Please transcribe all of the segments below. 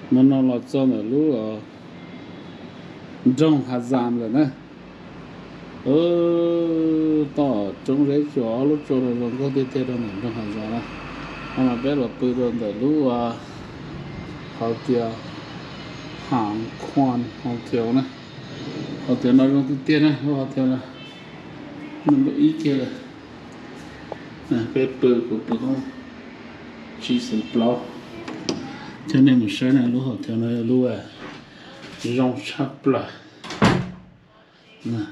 Hmo no los txog ntawm lub nroog Hav Zas lawm na. Toj roob zeb tsuas ob lub tsua rau zoo nkauj tiag tiag rau ntawm nroog Hav Zas na. Ho mas peb los pw rau ntawm lub hais tias Hav Khuam Hotel na. Hotel no zoo tiag tiag na, lub hotel no nws ib kiag lawm. Peb pw, kuv pw tsib xeem plaub. Coj nej mus saib na, lub hotel no yog lub zoo tshaj plaws. Zoo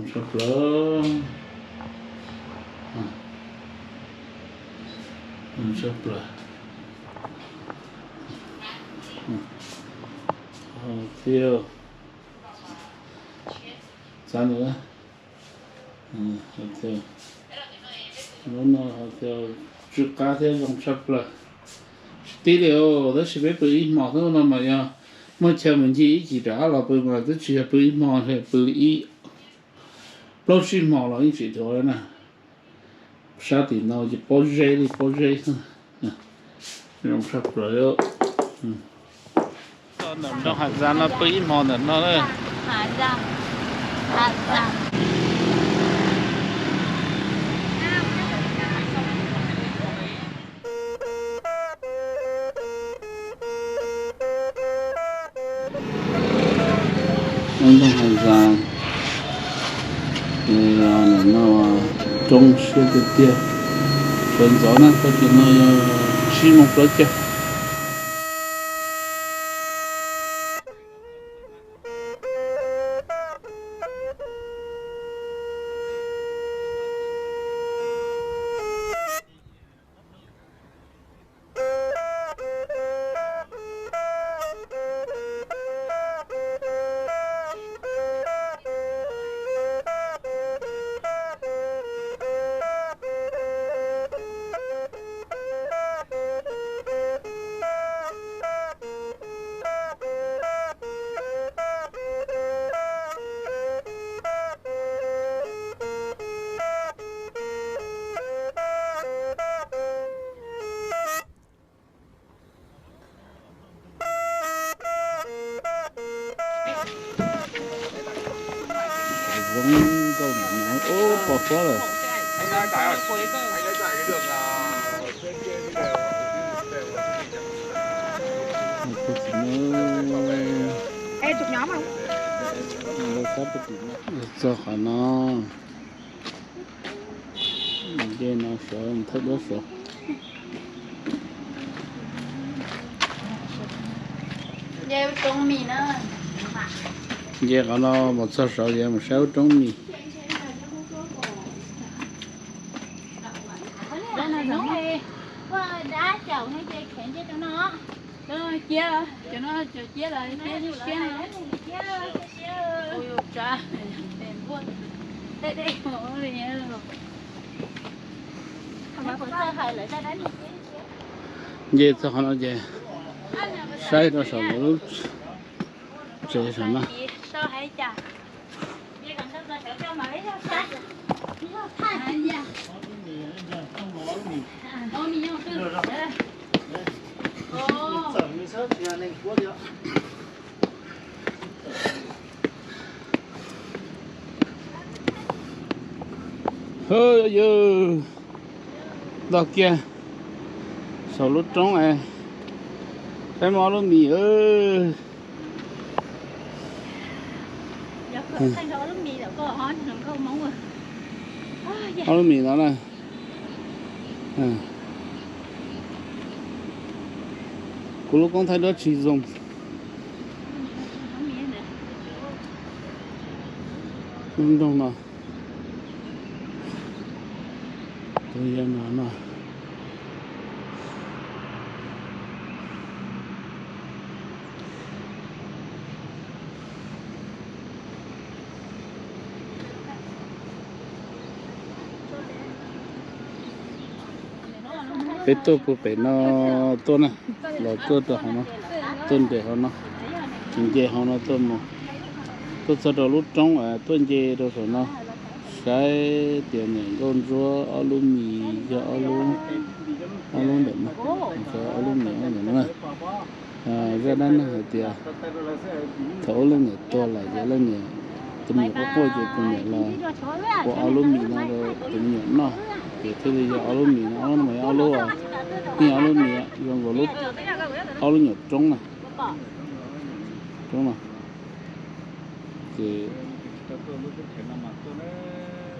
tshaj plaws. Zoo tshaj plaws. Thiab txav nws, lub no hais tias tsw qab thiab zoo tshaj plaws. Tsis tib li os, tab sis peb pw ib hmo xwb no mas yog muaj chaw mus ncig ib chim rov qab los pw mas twb tsis yog pw ib hmo, pw li ib plaub tsib hmo los yeej tsis dhuav li na. Sab tim no ces pob zeb li pob zeb xwb. Zoo tshaj plaws. Nroog Hav Zas no pw ib hmo ntawm no na. Nroog Hav Zas no roob siab tiag tiag. Sawv ntxov na, txog tim no yog tsib moos plaub caug. Zoo nkauj, ub, pom pob lawm. Txog qhov no, nce no sawv thaij duab saud. Nce qhov no mus txog saud ces mus saib ub roob mis. Nce txog qhov no ces saib rau saum lub tsev saum no. Yog, ntog kiag saum lub roob es peb muaj ob lub mis. Ob lub mis no na. Kuv lub koob thaij duab tsis zoo. Lub nroog no, tus yog no no. Peb tuaj puag pem no tuaj na, los tuaj rau hauv no, tuaj nres hauv no, tsis nce hauv no tuaj mus, tuaj txog rau lub roob, tuaj nce rau saum no, saib tias niam nkauj ntsuab ob lub mis yog ob lub Ob lub ntawm no, ob lub niam ntawm no. Zaj dab neeg hais tias thaum ub leej niam tuag lawm ces leej niam, tus me nyuam quaj quaj ces tus niam los ua ob lub mis no rau tus me nyuam noj, ces thiaj li yog ob lub mis no, ob lub no mas yog ob lub, yeej yog ob lub mis, yog nkaus lub, ob lub nyuam roob na, roob no. Ces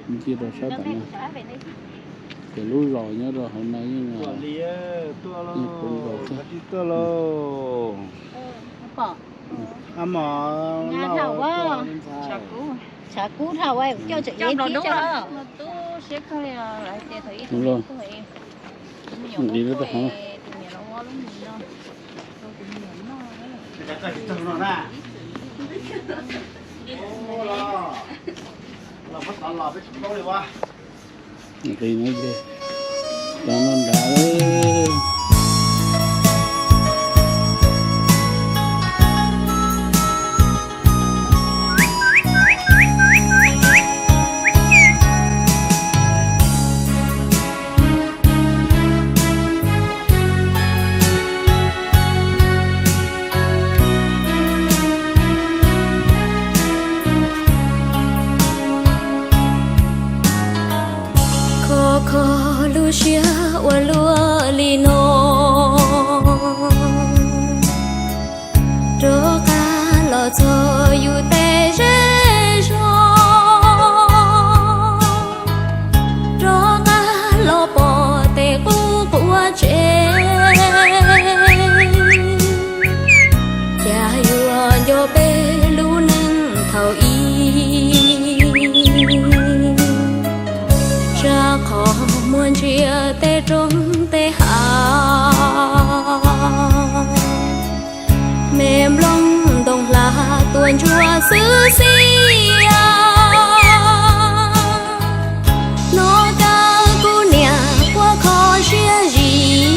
ntsia rau sab tom no, ces lub zos nyob rau hauv no yeej, yeej puv zos xwb. Ntxiv lub rau hauv. Nqis no ces cov no nrad. Khov kho lub siab ua luaj li no, rov qab los txog yus tej zej zog, rov qab los pom tej qub quav tsev. Cas yuav nco peb lub neej thaum ub, sab qhov muag ntsia tej roob tej hav, me nplooj ntoo hla tuaj ntsuab xwb xwb. Hnov kawg kuv niam quaj kho siab zim,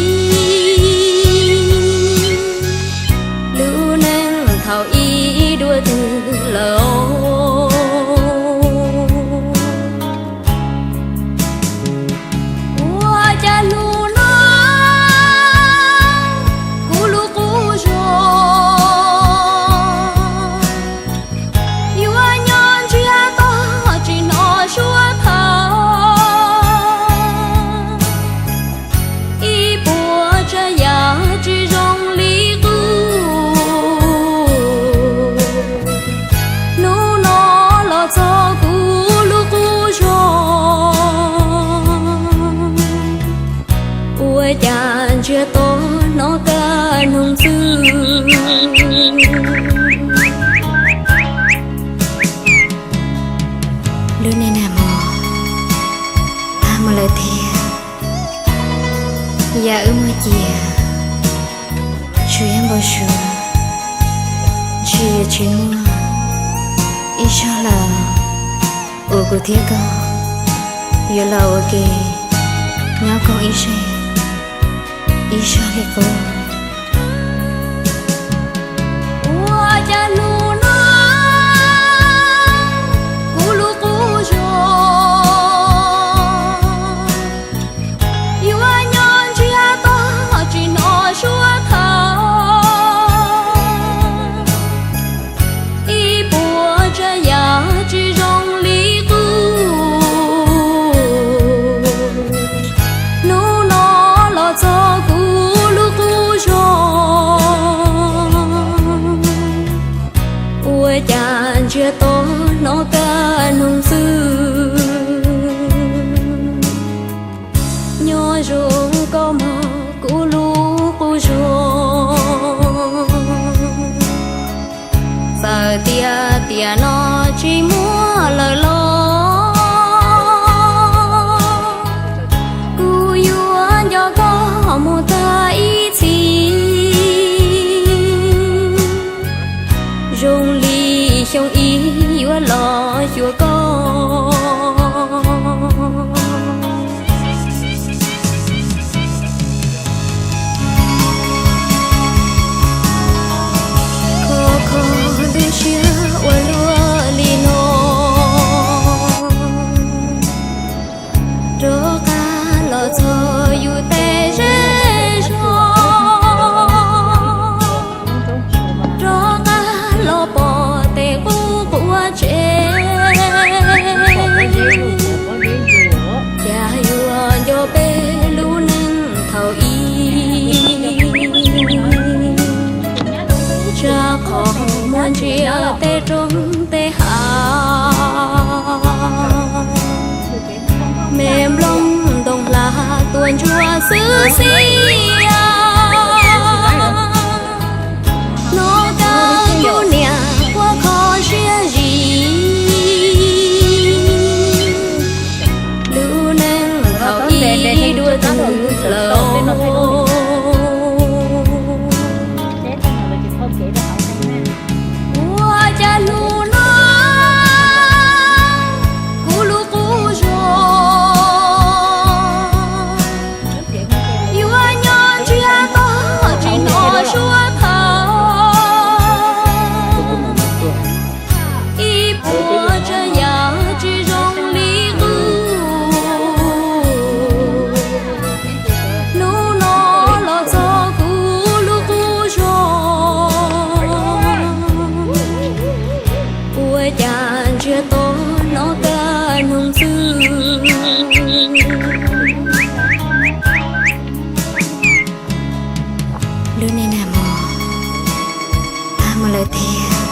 lub neej thaum ub dua twg lawm. Ua cas hnub no kuv lub qub zog yuav nyob ntsiag to tsis hnov suab thawj, ib puas tsav yam tsis zoo li qub. Hnub no los txog kuv lub qub zog, ua cas ntsiag to hnov kaj noog txwj. Lub neej nag hmo tag mus lawm tiag, yam wb muaj ciaj tsuas yog npau suav, ntshe yuav tsis muaj ib zaug lawm uas kuv thiab koj yuav los ua ke nyob koom ib zaug, ib zaug li qub. Ua cas hnub no kuv lub qub zog yuav nyob ntsiag to tsis hnov suab thawj, ib puas tsav yam tsis zoo li qub. Hnub no los txog kuv lub qub zog, ua cas ntsiag to hnov kaj noog txwj. Nyob zoo koj mog kuv lub qub zog, txawm tias tiam no tsis muaj lawm los kuv yuav nco koj mus tag ib txhis, zoo li xyoo ib yuav los xyuas koj. Xwb xwb hnub kawg kuv niam ua kho siab zim, lub neej thaum ib dua twg lawm. Ua cas hnub no kuv lub qub zog yuav nyob ntsiag to tsis hnov suab thawj. Ib puas tsav yam tsis zoo li qub. Hnub no los txog kuv lub qub zog, ua cas ntsiag to hnov kaj noog txwj. Lub neej nag hmo tag mus lawm thiab,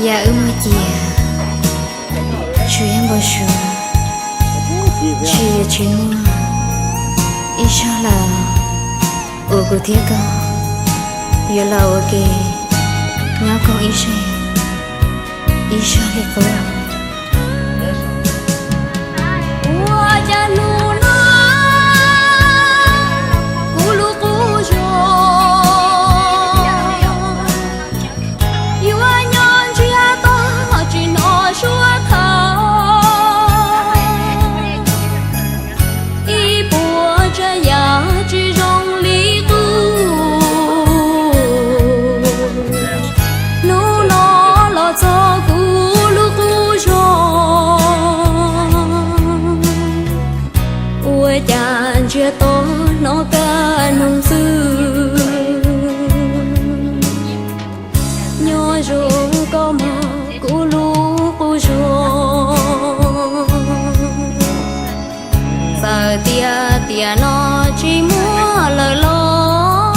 yam wb muaj ciaj tsuas yog npau suav, tsis yog tsis muaj ib zaug lawm uas kuv thiab koj yuav los ua ke nyob koom ib zaug, ib zaug li qub. Ua cas hnub no kuv lub qub zog yuav nyob ntsiag to tsis hnov suab thawj. Ib puas tsav yam tsis zoo li qub. Hnub no los txog kuv lub qub zog, ua cas ntsiag to hnov kaj noog txwj. Nyob zoo koj mog kuv lub qub zog, txawm tias tiam no tsis muaj lawm los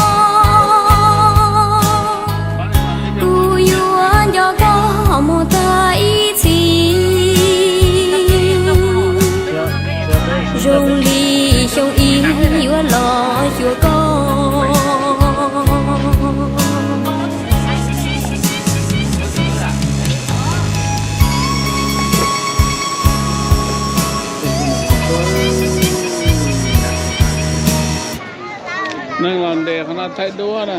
kuv yuav nco koj mus tag ib txhis, zoo li xyoo ib yuav los xyuas koj. Neeg los nres qhov no thaij duab na.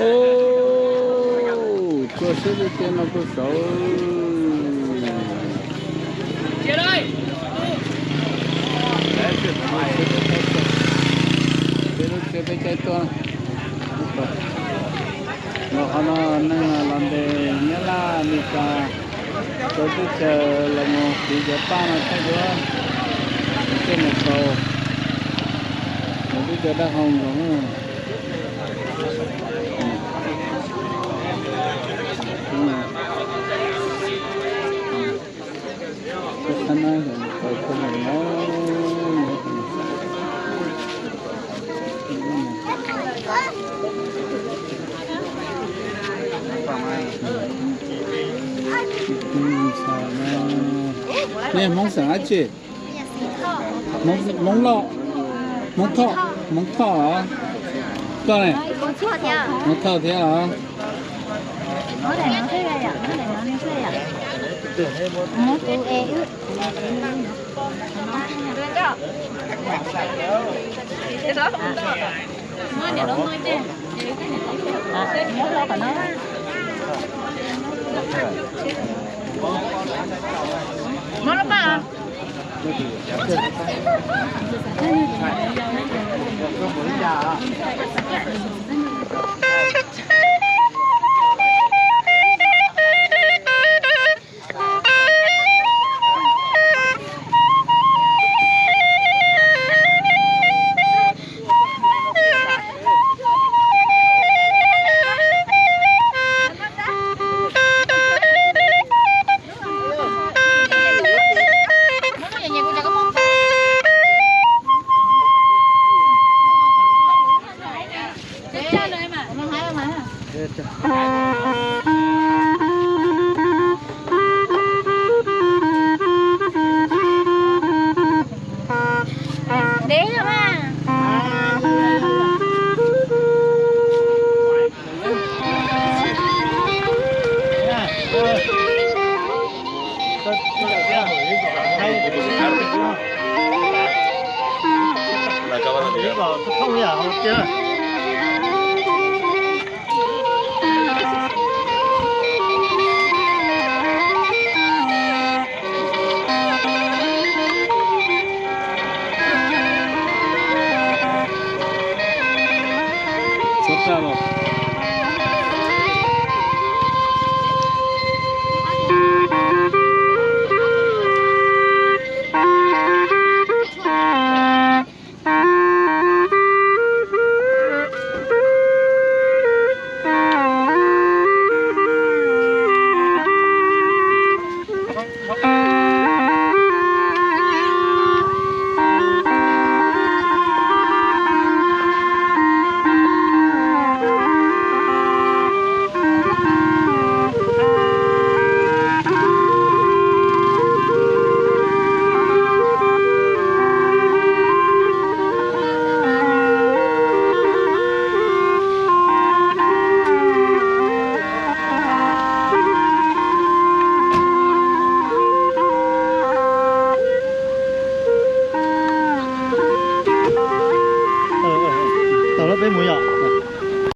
Ub, txua siab tiag tiag no kuj saud. Peb lub tsev peb caij tuaj. Los qhov no neeg los nres Nyab Laj, Amelikas, cov teb chaws los mus tiv cov paj no thaij duab. Tej mus tau, lawv twb cov dab hau nkaus. Nej Hmoob xeem dab tsi? Hmoob, Hmoob Lauj, Hmoob Thoj, Hmoob Thoj los? Koj ne? Hmoob Thoj thiab los? Dev los mas. Tau lawm, peb mus yom.